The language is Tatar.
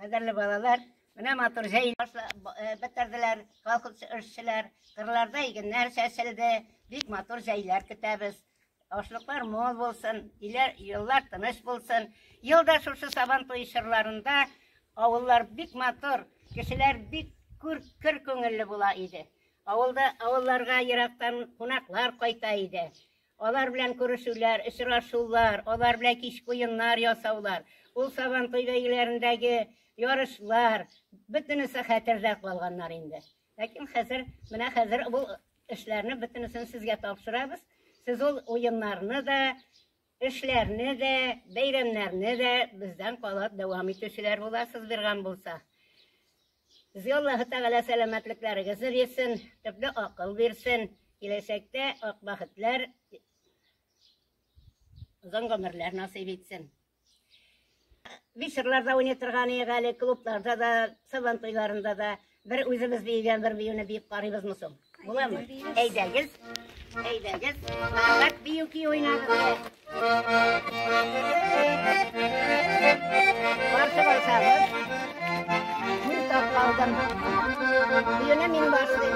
Кадерле балалар, менә матур җәй бетерделәр колхоз эшчеләр, кырларда игеннәр чәчелде, бик матур җәйләр көтәбез. Ашлыклар мул булсын, иләр, еллар тыныч булсын. Елда шушы Сабан туе чорларында авыллар бик матур, кешеләр бик күр, көр күңелле була иде. Авылда авылларга ерактан кунаклар кайта иде. Алар белән күрешүләр, очрашулар, алар белән кичке уеннар ясаулар, ул Сабантуй бәйгеләрендәге ярышлар, бөтенесе хәтердә калганнар инде. Ләкин хәзер, менә хәзер бу эшләрне бөтенесен сезгә тапшырабыз. Сез ул уеннарны да, эшләрне дә, бәйрәмнәрне дә бездән кала дәвам итүчеләр буласыз биргән булса. Безгә Аллаһы Тәгалә сәламәтлекләрегезне бирсен, төпле акыл бирсен, киләчәктә ак бәхетләр, озын гомерләр насыйп итсен. Вечерларда уйный торган идек әле, клубларда да, сабан туйларында да. Бер үзебез биегән бер биюне биеп карыйбызмы соң? Буламы? Әйдәгез, әйдәгез. Мәхәббәт бию көе уйнагыз. Каршы барсагыз, мин таркалдым. Биюне мин башлыйм.